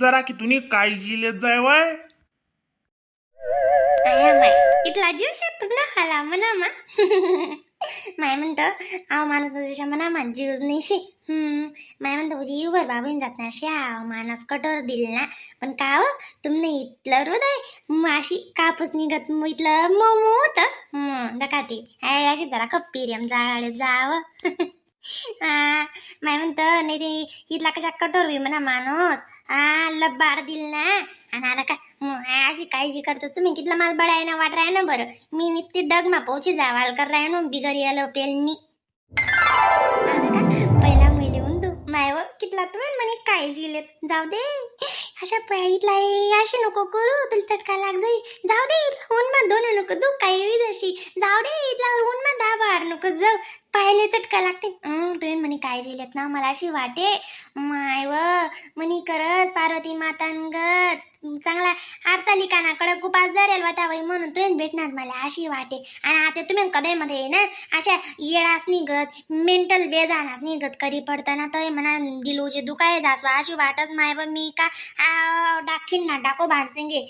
जरा की तुम्ही काळजी लेत जाय वय. आया बाय, इतला जीव शे तुमना हाला म्हणा मा. माय म्हणतं, आव माणूस जशा म्हणा मा जीवच नाही शे. माय म्हणतं, उजी युवर बाबून जात ना शे, आव माणूस कठोर दिल ना. पण का हो तुमने इतलं हृदय अशी कापूस निघत इतलं मऊ होतं. दका ते अशी जरा कप्पी जाळे जावं. माय म्हणतं नाही ते इथला कशा कठोर होई म्हणा माणूस. लब्बाड दिल ना. आणि आता काय अशी काळजी करतोस तुम्ही? कितला माल बडाय ना वाट राय ना बरं. मी नुसती डगमा पोहोची जावाल कर राय ना बिगर याला पेलनी. आता का पहिला मुली तू माय व कितला तुम्ही म्हणे काळजी लेत जाऊ दे. अशा इथला अशी नको करू, तुला चटका लाग जाई. जाऊ दे इथला ऊन मा दोन नको दू काही जशी. जाऊ दे इथला ऊन मा 10 बार नको जाऊ, पाहिले चटका लागते. तुम्ही म्हणे काळजी लेत ना, मला अशी वाटे माय व म्हणे करस पार्वती मातांगत चांगला आरतालिकाना कडक उपास धरेल होता बाई, म्हणून तुम्ही भेटणार मला अशी वाटे. आणि आता तुम्ही कधी मध्ये ना अशा येळास निघत मेंटल बेजानास निघत करी पडताना तर म्हणा दिलू जे दुखाय जासो अशी वाटच माय व. मी का डाखीन ना डाको भानसिंगे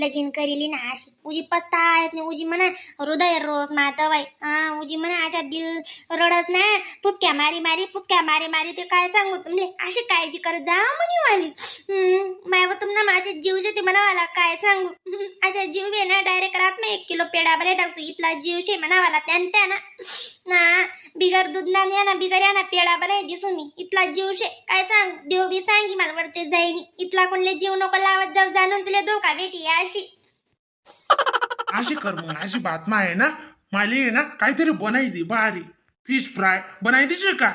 लगीन करीली ना अशी उजी पस्तायच नाही. उजी म्हणा हृदय रोज मात बाई. हा उजी म्हणा अशा दिल रडस ना पुचक्या मारी मारी, पुचक्या मारी मारी. ते काय सांगू तुमले, अशी काळजी करत जा म्हणे वाली. माय व तुमना माझे जीव जे ते म्हणा मला काय सांगू. अशा जीव आहे ना डायरेक्ट रात में 1 किलो पेडा बरे टाकतो इथला जीव शे म्हणावाला त्यान त्या ना ना बिगर दूध ना या ना बिगर या ना पेडा बरे दिसू मी इथला जीव शे. काय सांग देव बी सांगी मला वरते जाईनी इथला कोणले जीव नको लावत जाऊ, जाणून तुला धोका भेटी अशी. अशी कर मग, अशी बातमा आहे ना माली आहे ना काहीतरी बनाई दे भारी. फिश फ्राय बनाई दीजिए का?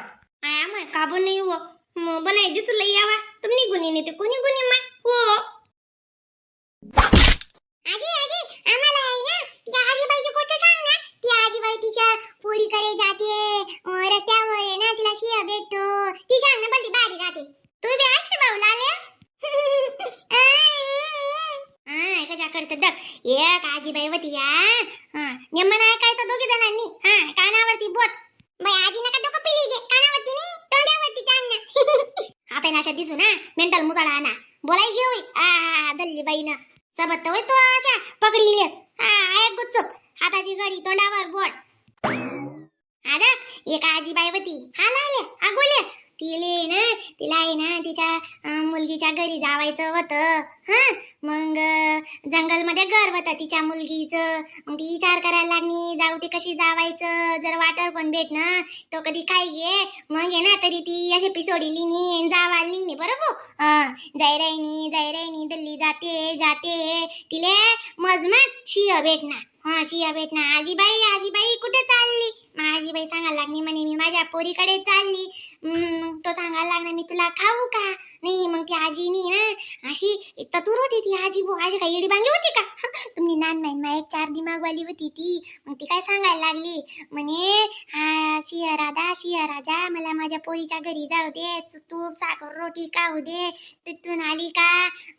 आया माय काबू नाही हो मग बनाई दिसू लई यावा. तुम्ही गुन्हे नाही ते कोणी गुन्हे माय हो. आजी आजी, आम्हाला आहे ना ती आजीबाईची गोष्ट सांग ना. ती आजीबाई तिच्या पोरीकडे जाते, रस्त्यावर आहे ना तिला शिया भेटतो. ती सांग ना, बोलती भारी राहते. तू बी ऐकशी भाऊ लाल्या. कशा करत दग. एक आजीबाई होती या. हा नेमन ऐकायचं दोघी जणांनी. हा कानावरती बोट. बाई आजी नका डोकं पिली घे, कानावरती नाही तोंडावरती सांग ना. आता ना अशा दिसू ना मेंटल मुसाडा ना बोलाय घेऊ. आ दल्ली बाई ना सबत होय तो अशा पकडली. हा ऐक गुच्चूप, हाताची घडी तोंडावर बोट. आता एक आजीबाई होती. हा लागले हा गोल्या तिले ना तिला आहे ना तिच्या मुलगीच्या घरी जावायचं होतं. हा मग जंगलमध्ये घर होतं तिच्या मुलगीचं. मग ती विचार करायला लागली जाऊ ते कशी जावायचं, जर वाटर कोण भेटणं तो कधी खाई घे. मग आहे ना तरी ती अशी पिसोडी लिणी जावायला निघणे बरोबर. जाय राहिनी जाय राहिनी दिल्ली जाते जाते तिले मजमात शिय भेटणार. हा शिया भेटणार. आजीबाई आजीबाई कुठे चालली? मग आजीबाई सांगायला लागली म्हणे मी माझ्या पोरीकडे चालली. मग तो सांगायला लागला मी तुला खाऊ का नाही. मग ती आजीनी ना अशी चतुर होती ती आजी बो, अशी काही येडी बांगी होती का तुम्ही नान माईन मा एक चार दिमागवाली होती ती. मग ती काय सांगायला लागली म्हणे हा शिया राधा शिया राजा मला माझ्या पोरीच्या घरी जाऊ दे, तूप साखर रोटी खाऊ दे. तिथून आली का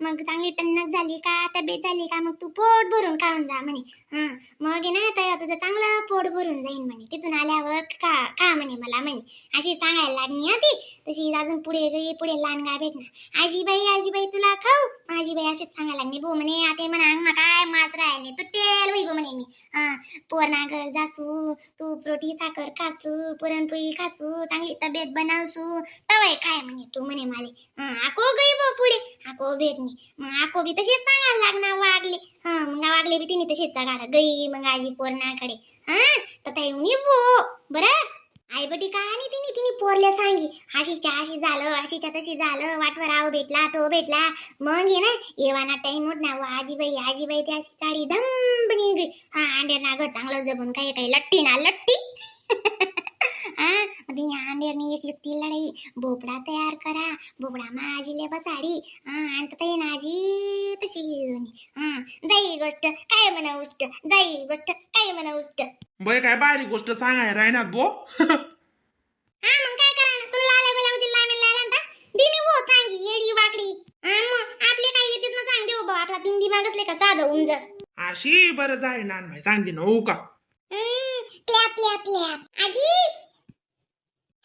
मग चांगली टन्नक झाली का तब्येत झाली का मग तू पोट भरून खाऊन जा म्हणे. हा मग आहे ना तया तुझं चांगलं पोट भरून जाईन म्हणे तिथून आल्यावर खा खा म्हणे मला म्हणे अशी सांगायला लागली. हा ती तशी अजून पुढे गई पुढे लहान गाय भेटणार. आजीबाई आजीबाई तुला खाऊ? आजीबाई अशीच सांगायला लागली भो म्हणे आता म्हणा अंगमा काय मास राहिले तू तेल वै गो म्हणे मी. हा पोरनागर जासू तूप रोटी साखर खासू पुरणपोळी खासू चांगली तब्येत बनावसू तवाय खाय म्हणे तू म्हणे माले. हा आको गई भो पुढे आको भेटणी. मग आको बी तशीच सांगायला लागणार वागले. हा मग वागले बी तिने तशीच चगाड गई मग आजी पोरनाकडे. हा तर येऊन भो बरं आई बटी काय आणि तिने तिने पोरले सांगी अशीच्या अशी झालं अशीच्या तशी झालं वाटवर आव भेटला तो भेटला. मग ये ना येवाना टाइम होत ना आजीबाई आजीबाई ती अशी साडी धंबनी गई. हा अंडेर ना घर चांगलं जपून काही काही लट्टी ना लट्टी. हा मग तिने अंडेरनी एक युक्ती लढाई भोपळा तयार करा भोपळा मा आजीले बसाडी. हा आणि तर ना आजी तशी जुनी. हा जाई गोष्ट काय म्हणा उष्ट जाई गोष्ट काय म्हणा उष्ट. बाई काय भारी गोष्ट सांगाय राहणार बो. हा मग काय करा ना तुला आले बेला उजी लामेल लायला दिनी वो सांगी येडी वाकडी. हा मग आपले काय येतेच ना सांग देऊ भाऊ आपला तीन दिमागच का साधं उमजस. अशी बरं जाय नान भाई सांगते न हो का. Clap clap clap आजी.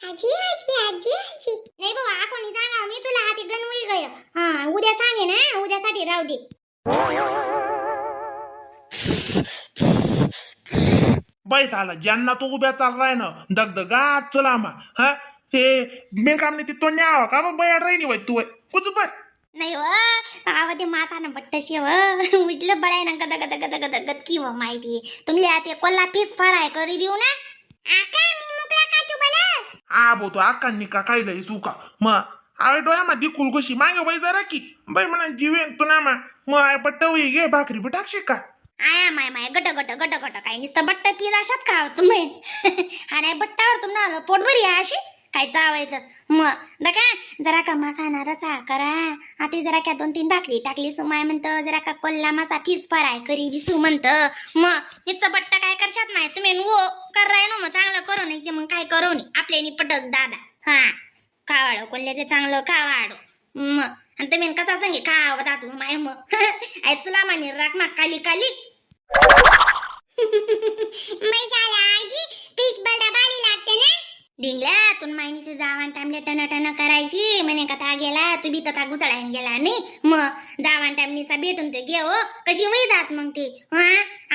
आजी आजी आजी आजी. नाही बाबा, कोणी सांगा मी तुला हाती गणवई गय. हा, उद्या सांगे ना, उद्यासाठी राहू दे. बाई झाला ज्यांना तो उभ्या चाललाय ना दगदगात चला मा. हा, ते मेकामने ते तो न्यावा का बा बया राहिनी बाई तू कुच पण. नाही व, आव ते मासा ना बट्ट शेव उजलं बळाय ना गद गद गद गद गद की व माहिती तुम्ही ते कोल्हा पीस फराय करी देऊ ना. आका, मी मुकला काचू बला. आ बो तो आकांनी का काय जाई सुका मग आवे डोळ्यामध्ये कुलकुशी मागे बाई जरा की बाई म्हणा जीवेन तू ना मा मग I बट्ट होई घे भाकरी बी टाकशी का? आया माय माय गट गट गट गट काय नुसतं बट्ट पीस अशात का तुम्ही? हा नाही, बट्टावर तुम्हाला आलं पोट भरी आहे अशी काय चावायचंस मग. दका जरा का मासा ना रसा करा. आता जरा का दोन तीन भाकरी टाकली सुमाय म्हणतं, जरा का कोल्हा मासा पीस फराय करी दिसू म्हणतं. मग नुसतं बट्ट काय करशात माय तुम्ही? वो कर राय ना मग चांगलं करू नाही की मग काय करू नाही आपल्यानी पटत दादा. हा, खावाडो कोल्हे ते चांगलं खावाडो मग. आणि तुम्ही कसा सांगे खावं दातू माय मग आई चला माने राख ना काली काली. आजी, पीस बला बाली लागते ना. डिंगल्या तुन मायनीचे जावान टाइमले टन टन करायची म्हणे कथा गेला तू बी तथा गुचडायन गेला नाही. मग जावान टाइमनीचा भेटून ते घे हो कशी वही जात मग ते. हा,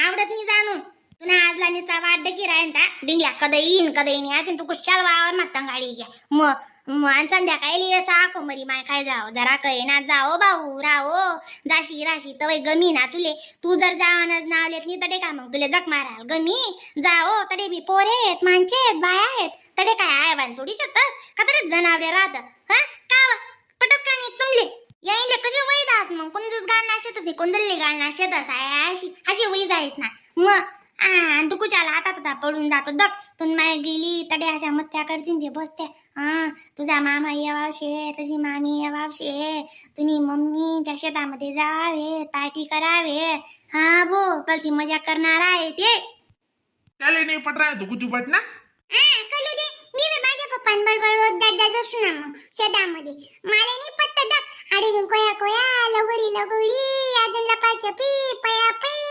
आवडत नाही जाणून तुला आजला निसा वाढ की राहीन ता डिंगल्या कद येईन कद येईन अशी तू कुशाल वावर मग तंगाडी घ्या मग. मग आणि संध्याकाळी असा मरी माय काय जाओ जरा कळे ना जाओ भाऊ राहो जाशी राशी तवय गमी ना तुले. तू जर जावानच नाव लेत नाही तडे का मग तुले जग माराल गमी जाओ. तडे बी पोरे आहेत, माणसे आहेत, बाया आहेत. तडे काय आहे बान थोडी शेतात का तरी जनावरे राहत. हा का व? पटत का नाही तुमले? याईले कशी वय जास मग कोणतीच गाणं शेतच नाही, कोणतरी गाणं शेतच आहे अशी अशी वय जायच ना मग. आणि तू कुचाला आता तथा पडून जातो दक तुन माय गेली तडे अशा मस्त्या करतीन ते बसत्या. हा, तुझा मामा येवावशे, तुझी मामी येवावशे, तुनी मम्मी त्या शेतामध्ये जावे, पार्टी करावे. हा बो कलती मजा करणार आहे ते. त्याला नाही पटरा तू कुचू पट ना. कलू दे, मी बी माझ्या पप्पांबरोबर रोज जात जात असू ना मग शेतामध्ये. मला नाही पत्त दक आणि मी कोया कोया लगोडी लगोडी अजून लपाछपी पया पई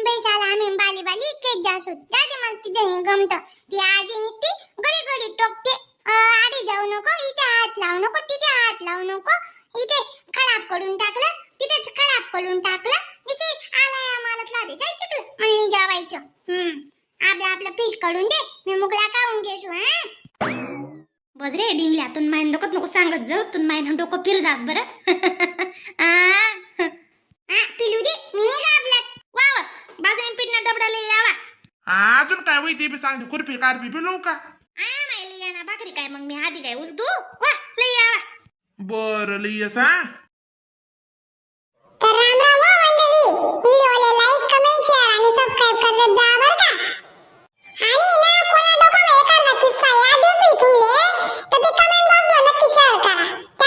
बेशाला आम्ही बाली बाली केक जासू जाते. मग तिथे नाही गमत ती आजी ती गडी गडी टोकते, आडी जाऊ नको, इथे हात लावू नको, तिथे हात लावू नको, इथे खराब करून टाकलं, तिथेच खराब करून टाकलं. तिथे आलाय मला दे जायचं मग जेवायचं. आपलं आपलं पीस काढून दे, मी मुगला खाऊन घेसू. हा बजरे डिंगल्या तुन मायन डोकत नको सांगत जाऊ, तुन मायन डोकं फिर जास बरं. आ पिलू दे, मी नाही घाबरत. वाव बाजूने पिठना डबडा लई यावा. हा, अजून काय वय ते बी सांगते खुरपी कारपी पिलू का? आ मायले या ना भाकरी काय मग मी आधी काय उलटू वा लई यावा. बर लई असा. तर राम राम हो मंडळी, व्हिडिओला like, comment, share आणि सबस्क्राईब करत जा.